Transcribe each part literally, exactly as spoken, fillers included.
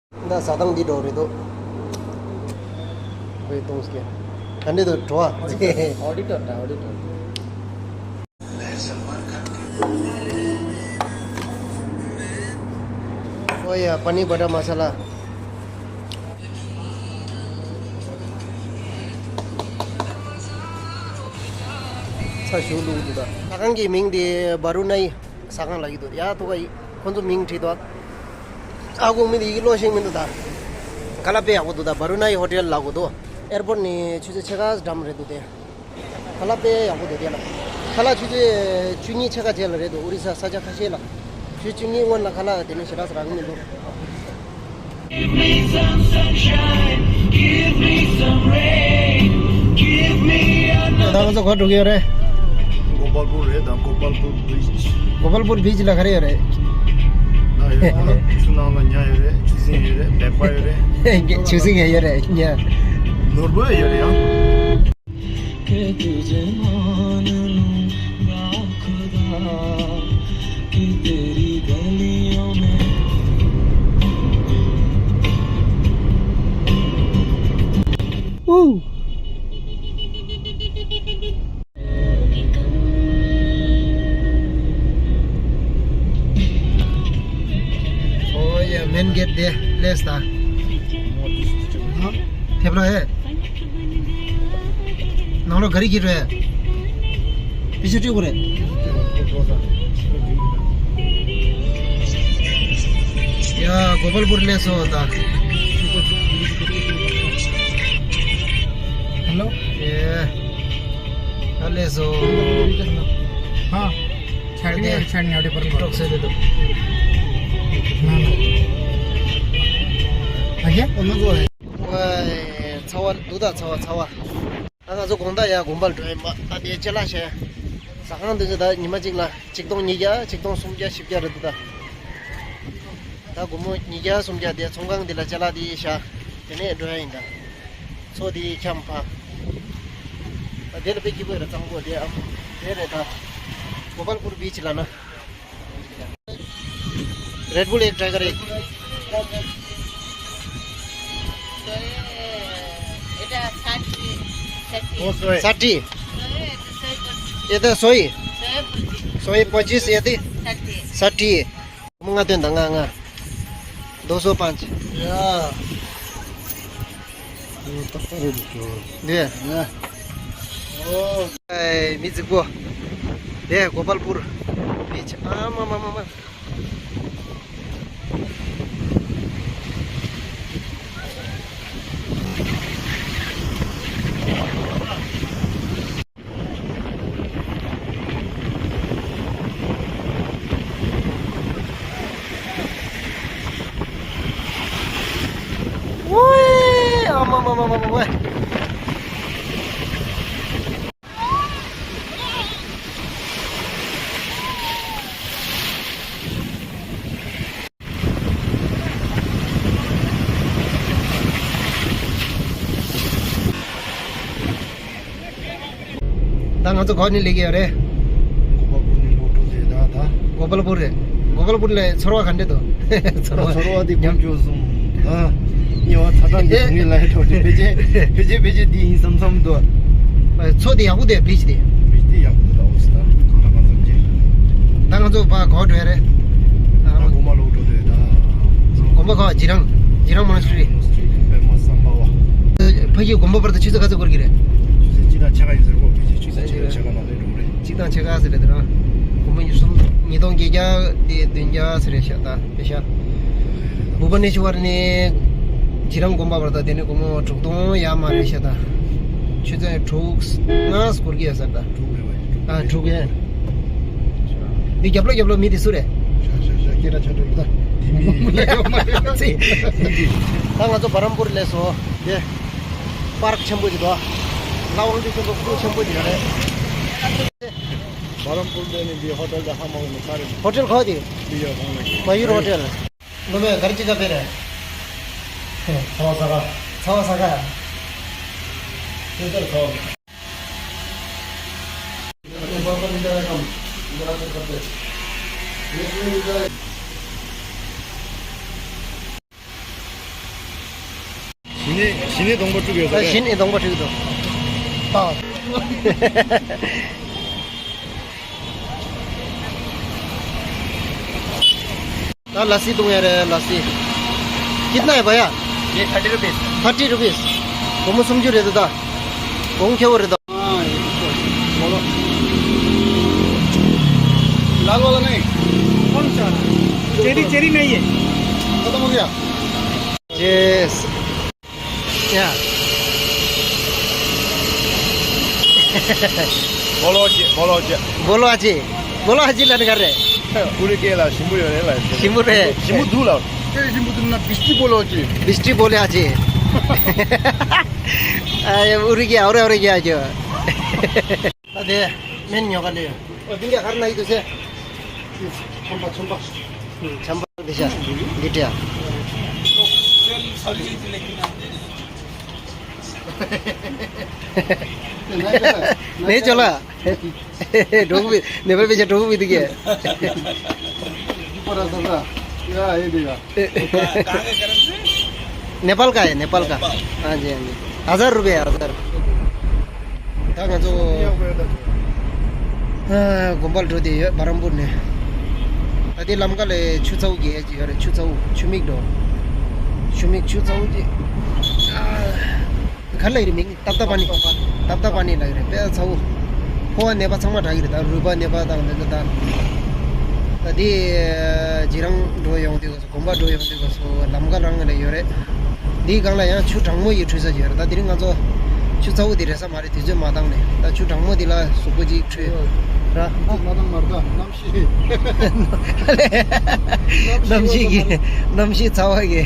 ད་ཟ་སྟངས་འདི་འདྲ་རེད་འདུག་ཁོས་གཏོང་སྐད། ད་འདི་དུ་འགྲོ་བ། ཨོ་ཌི་ཊར་ད་ཨོ་ཌི་ཊར། ཨོ་ཡ། པ་ནི་བ་ཊར་མ་ས་ལ། ཚ་ཞུ་ལུགས་འདུག་ད་ཟ་ཁང་གི་མིང་དེ་བ་རུ་ནའི་ཟ་ཁང་ལབ་ཀྱི་འདུག་ཡ་ཐུག་ག་ཡིན། ཁོང་ཚོ་མིང་བྲིས་འདུག་ཨ་ཁུ་མི་དེ་ཡིག་ཀློག་ཤེས་མི་འདུག་ད་ཁ་ལག་དཔེ་ཡག་པོ་འདུག་ད་བ་རུ་ནའི་ཧོ་ཊེལ་ལབ་དགོས་འདུག་ཨེར་པོར་ཊི་ནས་ཆུ་ཚོད་ཕྱེད་ཀ་འགྲམ་རེད་འདུག་དེ། ཁ་ལག་དཔེ་ཡག་པོ་འདུག་དེ་ལ། ཁ་ལག་ཆུ་ཚོད་བཅུ་གཉིས་ཕྱེད་ཀ་རྗེས་ལ་རེད་འདུག་ཨོ་རི་ས་ས་ཆ་ཁ་ཤས་ལ། ཆུ་ཚོད་བཅུ་གཉིས་སྔོན་ལ་ཁ་ལག་དེ་ནས་ཞེ་དྲག་རག་གི་མི་འདུག་ད་ང་ཚོ་ག་པར་འགྲོ་གི་ཡོད་རེད། གོ་པལ་པུར་རེད། ད་གོ་པལ་པུར་བིཆ། གོ་པལ་པུར་བིཆ་ལ་ག་རེ་ཡོད་རེད། ད་ཡོད་ད། ཆུ་ནང་ལ་ཉ་ཡོད་རེད། ཆུ་སྲིན་ཡོད་རེད། སྦལ་པ་ཡོད་རེད། ཆུ་སྲིན་ཡང་ཡོད་རེད་ཉ། ནོར་བུ་ཡོད་རེད་ཡང་། ཨོ་ཡ། མེན་གེ་ཊི་དེ་སླེབས་ད། ཐེབས་ར་ཨེ། ནང་ལོགས་ག་རེ་གྱིས་རེད། པི་ཤ་སྤྲད་དགོས་རེད། ཡ། གོ་པལ་པུར་སླེབས་སོང་ད། ཧེ་ལོ། ཡ། ཨ་ལས་སོ། ཧ། ཆར་ནི་ཆར་ནི་ཨ་རེ་པར་ཊིག་ཊོག་སེ་རེད་དོ། ན་ན། ཨ་ཡ། ཨ་ན་ཟོ། ཝའི། ཚ་བ་འདུག་ད་ཚ་བ་ཚ་བ། ད་ང་ཚོ་དགོང་དག་ཡ་དགོན་པར་འགྲོ་ཡིན་པ། ད་དེ་ཅ་ལག་བྱས། ཟ་ཁང་འདི་ཚོ་ད་ཉི་མ་གཅིག་ལ་ཆིག་སྟོང་ཉིས་བརྒྱ་ཆིག་སྟོང་སུམ་བརྒྱ་བཞི་བརྒྱ་རེད་འདུག་ད། ད་སྒོར་མོ་ཉིས་བརྒྱ་སུམ་བརྒྱ་དེ་ཚོང་ཁང་འདི་ལ་ཅ་ལག་འདི་བཞག་དེ་ནས་འགྲོ་ཡ་ཡིན་ད། མཚོ་དེའི་འཁྱམས་ཕ། ད་དེ་ལ་དཔེ་སྐྱིད་པོ་ཡོད་རེད། གཙང་པོ་དེ་ཨམ་དེ་རེད་ད། གོ་པལ་པུར་བིཆ་ལ་ན། Red Bull एक ट्राई कर एक। এটা ষাট। ষাট। ষাট। এটা সই। সই পঁচিশ, এটি ষাট। ང་སྟོན་དང་ང་ང་། दो सौ पाँच। ཡ། ཨོ་ཏག་ཏག་རེད་འདུག་ཅོ། འདི། ཡ། ཨོ། ཨེ། མི་རྫིག་པོ། དེ་གོ་པལ་པུར་བིཆ། ཨ་མ་མ་མ་མ། ཝེ། ཨ་མ་མ་མ་མ་མ་ཝེ། ད་ང་ཚོ་ག་ནས་སླེབས་ཀྱི་ཡོད་རེད། གོ་པལ་པུར་ནས་ལོག་འགྲོ་དེ་ད་ད། གོ་པལ་པུར་རེད། གོ་པལ་པུར་ལ་ཚོར་བ་ག་འདྲ་འདུག་ཚོར་བ། ཚོར་བ་དེ་ཉམས་བཅོས་སོང་ད། ཉེ་བ་ཚ་གྲང་གི་སྡུག་བསྔལ་ལ་ཡ་འགྲོ་དེ་ཕལ་ཆེར་ཕལ་ཆེར་ཕལ་ཆེར་འདི་ཡིན་བསམ་བསམ་འདུག་མཚོ་དེ་ཡག་པོ་དེ་བིཆ་དེ། བིཆ་དེ་ཡག་པོ་འདུག་ད་འོ་སི་ད་ང་རང་ཚོ་མཇལ། ད་ང་ཚོ་ཕར་ག་པར་འགྲོ་ཡ་རེད། ད་གོ་མ་ལོག་འགྲོ་དེ་ད། གོམ་པ་ག་ཇི་རང་། ཇི་རང་མོ་ན་སི་ཊི་རི། པདྨ་སམ་བྷ་ཝ། ཕ་གི་དགོན་པ་བར་དུ་ཆུ་ཚོད་ག་ཚོད་འགོར་གྱི་རེད། ཆུ་ཚོད་གཅིག་དང་ཕྱེད་ཀ་ཡིན་ཟེར་གོ། ཕལ་ཆེར་ཆུ་ཚོད་གཅིག་དང་ཕྱེད་ཀ་ནང་ལ་འགྲོ་གི་རེད། གཅིག་དང་ཕྱེད་ཀ་ཟེར་རེད་དེ་རང་། དགོན་པ་ཉིས་སྟོང་ཉིས་སྟོང་བརྒྱད་བརྒྱ་དེ་བདུན་བརྒྱ་ཟེར་རེད་ཤག་ད་དཔེ་ཤག་བྷུ་བ་ནེ་ཤི་ཝར་ནས་ཇི་རང་དགོན་པ་བར་དུ་དེ་ནས་སྒོར་མོ་དྲུག་སྟོང་ཡར་མར་རེད་ཤག་ད་ཆུ་ཚོད་དྲུག་ལྔ་འགོར་གྱི་ཡོད་ས་རེད་ད། དྲུག་རེད་བ། ཨ། དྲུག་ཡོད། འདི་རྒྱབ་ལོགས་རྒྱབ་ལོགས་མི་དེ་སུ་རེད། ཤ་ཤ་ཤ། སྐད་གྲགས་ཆགས་འགྲོ་གི་ད། འདི་མི་ཡོད་མ་རེད་ད། ཙི། ད་ང་ཚོ་བྷ་རམ་པུར་སླེབས་སོང་། དེ་པར་ཀི་ཆེན་པོ་ཅིག་འདུག་ལ་དབང་ཆེན་པོ་ཕྲུ་གུ་ཆེན་པོ་ཅིག་རེད། བྷ་རམ་པུར་སླེབས་ནས་འདི་ཧོ་ཊེལ་ལ་ཧ་མ་གོ་ནས་ག་རེ། ཧོ་ཊེལ་ག་པར་དེ། འདི་ཡོད་གང་ལ། མ་ཡུར་ཧོ་ཊེལ། ནོ་མེ་ག་རེ་ཅིག་ག་པེ་རེད། ཚ་བ་ཟ་ག་ཚ་བ་ཟ་ག་ཅི་ལྟར་ཚ་བ། ཞི་གནས་ཞི་གནས་སྡོང་པོ་བཀྲུ་གི་ཡོད་ས་རེད། ཞི་གནས་སྡོང་པོ་བཀྲུ་གི་འདུག་ད་ལ་སི་བཏུང་ཡ་རེད། ལ་སི། कितना है भैया? ये थर्टी रुपीज। Thirty rupees. སྒོར་མོ་སུམ་ཅུ་རེད་འདུག་ད། གོང་ཁེ་བོ་རེད་འདུག लाल वाला नहीं। कौन सा? चेरी, चेरी नहीं है। खत्म हो गया। यस। ཡ། བོ་ལོ་ཅི། བོ་ལོ་ཅི། བོ་ལོ་ཅི། བོ་ལོ་ཅི་ལབ་ནི་ག་རེ། ཨུ་རུ་ཀེ་ལ་ཞིམ་པོ་ཡོད་རེད་ལ། ཞིམ་པོ་རེད། ཞིམ་པོ་འདུག་ལ། དེ་ཞིམ་པོ་འདུག་ན་བིས་ཏི་བོ་ལོ་ཅི། བིས་ཏི་བོ་ལོ་ཅི། ཨ་ཡ། ཨུ་རུ་ཀེ། ཨོ་རེ་ཨོ་རེ་ཀེ་ཨ་ཅོ། ད་དེ་སྨན་ཉོ་ག་ལས་ཡོད། འདི་འདྲ་གར་ན་ཡི་དུ་ཟེ། ཆམ་པ་ཆམ་པ། ཆམ་པ་འདི་ཤ། འདི་འདྲ། ནས་ཅོ་ལ། འགྲོ་གི་མེད། ནེ་པཱལ་པེ་ཆ་འགྲོ་གི་མེད་འདུག་གས། नेपाल का है, नेपाल का। हाँ जी, हाँ जी। हजार रुपये, हजार। ད་ང་ཚོ་ཨ་དགོན་པར་འགྲོ་བསྡད་ཡོད། བྷ་རམ་པུར་ནས། ད་དེ་ལམ་ཁ་ལ་ཆུ་ཚ་བོ་གི་ཡས་ཅིག་ཡོད་རེད། ཆུ་ཚ་བོ། ཆུ་མིག་འགྲོ། ཆུ་མིག་ཆུ་ཚ་བོ་གི། ཨ། ག་ལ་ཡིན་མིང་། ཏབ་ཏབ་པ་ནི། ཏབ་ཏབ་པ་ནི་ལ་ཡིན་རེད། དཔེ་ཚ་བོ། ཕོ་བ་ནད་པ་ཚང་མ་དྲག་གི་རེད། ད་རུས་པ་ནད་པ་དང་འདི་ཚོ་ད། ད་དེ་རྗེས་རང་འགྲོ་ཡོང་དུས། དགོན་པ་འགྲོ་ཡོང་དུས་སྐབས་སུ་ལམ་ཁ་རང་ལ་ཡོད་རེད། འདིའི་སྒང་ལ་ཡང་ཆུ་གྲང་མོ་ཡི་འཁྲུད་ས་ཅིག་ཡོད་རེད། ད་དེ་རིང་ང་ཚོ་ཆུ་ཚ་བོ་འདི་རེད་ས་མ་རེད། དུས་ཚོད་མ་བཏང་ནས། ད་ཆུ་གྲང་མོ་འདི་ལ་གཟུགས་པོ་ཅིག་འཁྲུད་ར། དུས་ཚོད་མ་བཏང་མ་རེད། ད་གནམ་གཤིས། གནམ་གཤིས་ཀྱི། གནམ་གཤིས་ཚ་བ་གི་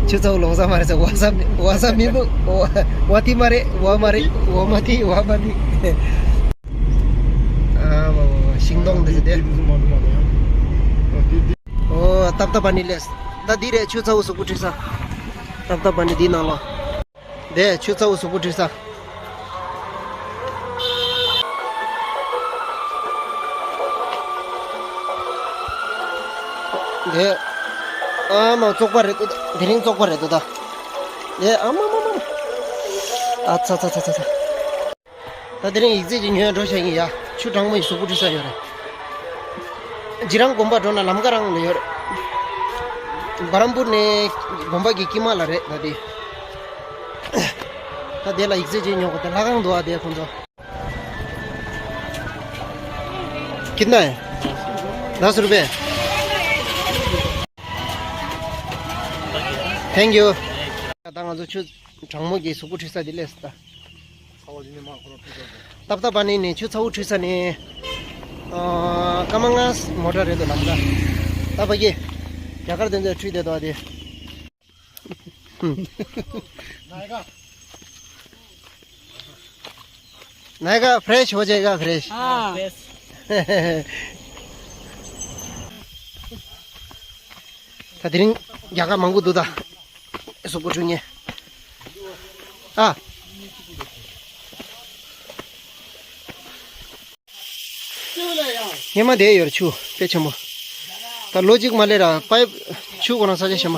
ཆུ་ཚ་བོ་ལོང་ས་མ་རེད་ཟེར། བ་ས་མི། བ་ས་མི་བུ། བ་ཏི་མ་རེད། བ་མ་རེད། བ་མ་ཏི། བ་མ་ཏི། ཨ་མ་མ་མ། ཤིང་སྡོང་འདི་ཚོ་དེ། ཨོ། ཏབ་ཏབ་པ་ནི་ལས། ད་འདི་རེད། ཆུ་ཚ་བོ་གཟུགས་པོ་འཁྲུད་ས། ཏབ་ཏབ་པ་ནི་འདི་ནང་ལོགས། དེ་ཆུ་ཚ་བོ་གཟུགས་པོ་འཁྲུད་ས། དེ། ཨ་མ། བཙོག་པ་རེད་འདུག་ད། དེ་རིང་བཙོག་པ་རེད་འདུག་ད། དེ། ཨ་མ་མ་མ་མ། ཨ་ཚ་ཚ་ཚ་ཚ་ཚ། ད་དེ་རིང་ཡིག་ཚད་ཅིག་ཉོས་འགྲོ་བྱ་ཡིན་ཡ། ཆུ་གྲང་མོ་ཡི་གཟུགས་པོ་འཁྲུད་ས་ཡོད་རེད། རྗེ་རང་དགོན་པ་འགྲོ་ན་ལམ་ཁ་རང་ལ་ཡོད་རེད། བྷ་རམ་པུར་ནས་དགོན་པ་གི་དཀྱིལ་མ་ལ་རེད། ད་དེ། ད་དེ་ལ་ཡིག་ཚད་ཅིག་ཉོ་དགོས། དེ་ལྷ་ཁང་འདུག་ཨ། དེ་ཁོང་ཚོ། कितना है? दस रुपये। Thank you. ད་ང་ཚོ་ཆུ་གྲང་མོ་གི་གཟུགས་པོ་འཁྲུད་ས་དེ་སླེབས་སོང་ད། ཏབ་ཏབ་པ་ནི་ནས་ཆུ་ཚ་བོ་འཁྲུད་ས་ནས། ཨ། ཀ་མ་ང་མོ་ཊ་རེད་འདུག་ལམ་ཁ། ད་ཕ་གི། རྒྱ་གར་དེ་ཚོས་འཁྲུད་བསྡད་འདུག་ཨ། དེ། ནའི་ག་ཕ་རེ་ཤི་ཧོ་ཇའེ་ག་ཕ་རེ་ཤི། ཨ། ད་དེ་རིང་རྒྱ་གར་མང་པོ་འདུག་ད། གཟུགས་པོ་འཁྲུད་མཁན། ཨ། སྔོན་མ་དེ་ཡོད་རེད། ཆུ་དཔེ་ཆེན་པོ། ད་ལོ་གཅིག་མ་སླེབས་ར་པའིབ་ཆུ་ཁོ་རང་ས་ཆ་ཞིག་མ།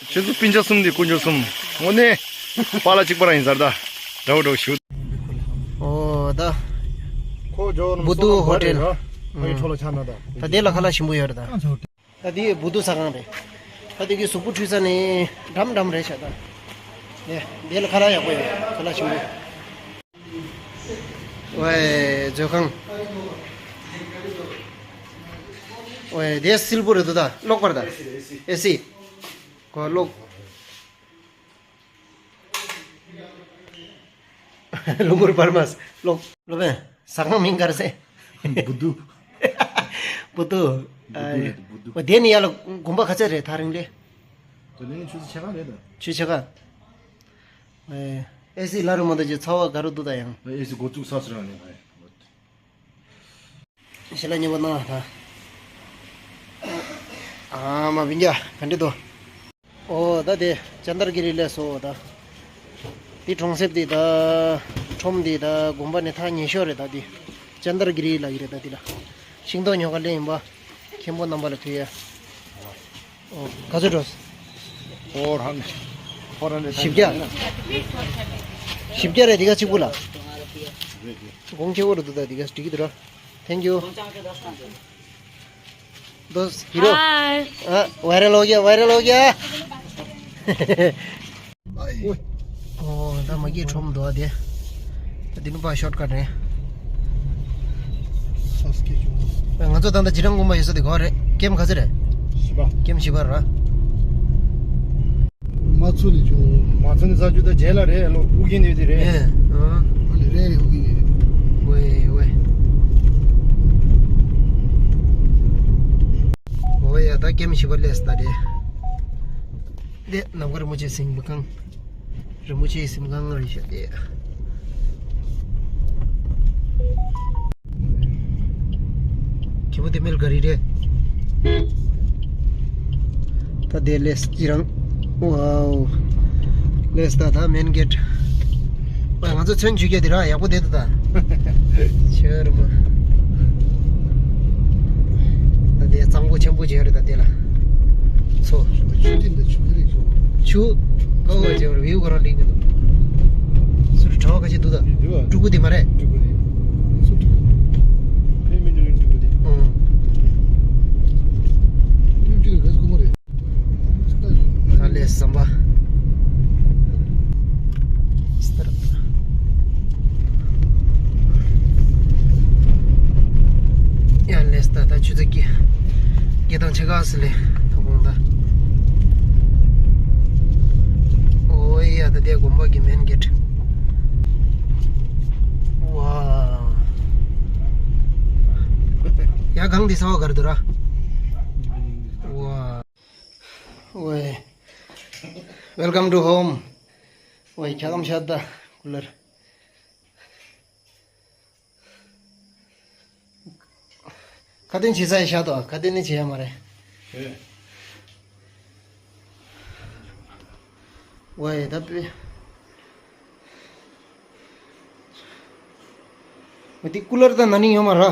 ཁྱེད་ཚོ་སྤུན་ཆ་གསུམ་དེ་དཀོན་མཆོག་གསུམ། དངོས་གནས་པཱ་ལགས་གཅིག་པ་རང་ཡིན་ས་རེད་ད། འདྲ་བོ་འདྲ་བོ་ཞུ། ཨོ་ད། ཁོ་ཇོ་རམ་བུ་དུ་སོ་ཧོ་ཊེལ། ཕ་གི་ཕྱོགས་ལ་ཆགས་ན་ད། ད་དེ་ལ་ཁ་ལག་ཞིམ་པོ་ཡོད་རེད་ད། ད་དེ་བུ་དུ་ཟ་ཁང་རེད། ད་དེ་གི་གཟུགས་པོ་འཁྲུད་ས་ནི་འགྲམ་འགྲམ་རེད་ཤག་ད། དེ་དེ་ལ་ཁ་ལག་ཡག་པོ་ཡོད། ཁ་ལག་ཞིམ་པོ། ཝེ། མཛོད་ཁང་། ཝེ། དེ་བསིལ་པོ་རེད་འདུག་ད། གློག་པར་ད། ཨེ་སི། ཨེ་སི། ཨེ་སི། གོ་གློག་ལུ་གུར་པར་མ་སློབ་སློབ་དཔོན་ཟ་ཁང་མིང་ག་རེ་ཟེར། བུ་དུ། བུ་དུ། བུ་དུ་རེད། བུ་དུ། ཨ། དེ་ནི་ཡ་ལ་དགོན་པ་ག་ཚད་རེད་ཐག་རིང་ལེ། དེ་ནི་ཆུ་ཚོད་ཕྱེད་ཀ་རེད་ད། ཆུ་ཚོད་ཕྱེད་ཀ། ཨེ། ཨེ་སི་ལ་རུ་མ་ད་ཅི་ཚ་བ་ག་རུ་འདུག་ད་ཡང་། ཨེ་སི་འགོ་བཙུགས་ས་སུ་རང་ནས་ཕ་ཡ། ཞི་ལ་ཉེ་པོ་ན་ད། ཨ་མ་བིན་རྒྱ་ག་འདྲི་དོ། ཨོ་ད་དེ་ཅན་དར་གི་རི་ལས་སོ་ད། དེ་གྲོང་གསེབ་དེ་ད། ཁྲོམ་དེ་ད་དགོན་པ་ནས་ཐག་ཉེ་ཤོས་རེད་ད་དེ། ཅན་དར་གི་རི་ལ་ཡི་རེད་ད་དེ་ལ། ཤིང་ཏོག་ཉོ་ག་ལེན་ཡིན་པ། མཁན་པོ་རྣམ་པ་ལ་ཐུག་ཡ། ཨོ། ག་ཚོད་འགྲོ། ཕོར་ཧན་ཕོར་ཧན་བཞི་བརྒྱ། བཞི་བརྒྱ་རེད། འདི་ག་གཅིག་པུ་ལ། གོང་ཆེ་བོ་རུ་འདུག་ད་འདི་ག་འགྲིག་གི་འདུག་ར། Thank you. दोस्त हीरो। हाय। हाँ, वायरल हो गया, वायरल हो गया। ཨོ། ད་མ་གིའི་ཁྲོམ་འདུག་ཨ་དེ། ད་འདི་ནི་པ་ཤོར་ཀ་ཊ་རེད། ང་ཚོ་ད་ལྟ་ཇི་ལང་དགོན་པ་ཡོད་ས་དེ་ག་རེད། ཀེམ་ག་ཚོད་རེད། བཞི་པ། ཀེམ་བཞི་པ་ར། མ་ཚུ་ནི་ཆུ། མ་ཚུ་ནི་ས་ཆུ་ད་རྗེས་ལ་རེད་ལོ། ཨུ་རྒྱན་ནི་དེ་རེད། ཨེ། ཨ་ནི་རེད་རེད། ཨུ་རྒྱན་ནི་རེད། ཝེ་ཝེ། ཝེ་ཡ་ད་ཀེམ་བཞི་པ་སླེབས་ད་རེད། དེ་ནམ་མཁའ་རིན་པོ་ཆེ་གཟིམ་ཁང་། རིན་པོ་ཆེའི་གཟིམ་ཁང་རེད་ཤག་དེ། ཁྱེད་པོ་དེ་མེལ་ག་རི་རེད། ད་དེ་ལེས་ཅི་རང་། ཝའོ། ལེས་ད་ད་མེན་གེ་ཊི། ང་ཚོ་ཚུན་ཆད་ཀྱི་དེ་ར་ཡག་པོ་དེ་ད་ད། ཆེ་རུ་མ། ད་དེ་གཙང་པོ་ཆེན་པོ་བྱས་རེད་ད་དེ་ལ། ཚོ། ཆུ་དེ་འདི་ཆུ་ག་རེ་ཆུ། ཆུ། ཀ་བ་ཅེ་བར་བེའུ་ག་རང་ལིང་གི་འདུག་སུ་རུ་གྲྭ་བ་ཁ་ཤས་འདུག་ད། འདུག་ཨ། ཕྲུ་གུ་དེ་མ་རེད། ཕྲུ་གུ་དེ། སུ་ཕྲུ་གུ། ཕེ་མི་འདུག་ཕྲུ་གུ་དེ། ཨང་། ཕེ་མི་འདུག་རེད་སྐུ་མ་རེད། ད་ལས་ཟམ་པ། སྟར། ཡང་ལས་ད་ད་ཆུ་ཚོད་ཀྱི། སྐད་གདངས་ཆེ་ག་སི་ལེ། ཐོག་ཁོང་ད། ཨོ་ཡ་ད་དེ་དགོན་པ་གི་མེན་གེ་ཊི། ཝ། ཡ་གང་དེ་ས་བ་གར་དུ་ར། ཝ། ཝེ། Welcome to home. ཝེ་ཁྱ་གམ་ཤ་ད་ཀུ་ལར། ཁ་ཏོན་བྱེད་ས་ཡི་ཤ་དོ། ཁ་ཏོན་ནི་བྱེད་ཡ་མ་རེད། ཝེ་ད་པི། འོ་དེ་ཀུ་ལར་དང་ན་ནིང་ཡོད་མ་ར།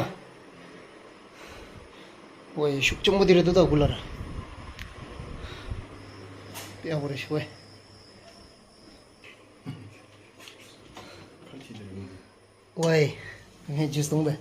འོ་ཡ་ཤུགས་ཆེན་པོ་དེ་རེད་འདུག་ད་ཀུ་ལར། དཔེ་ཡག་པོ་རེད་ཤི་ཝེ། ཝེ། ངས་ཇུས་གཏོང་པས།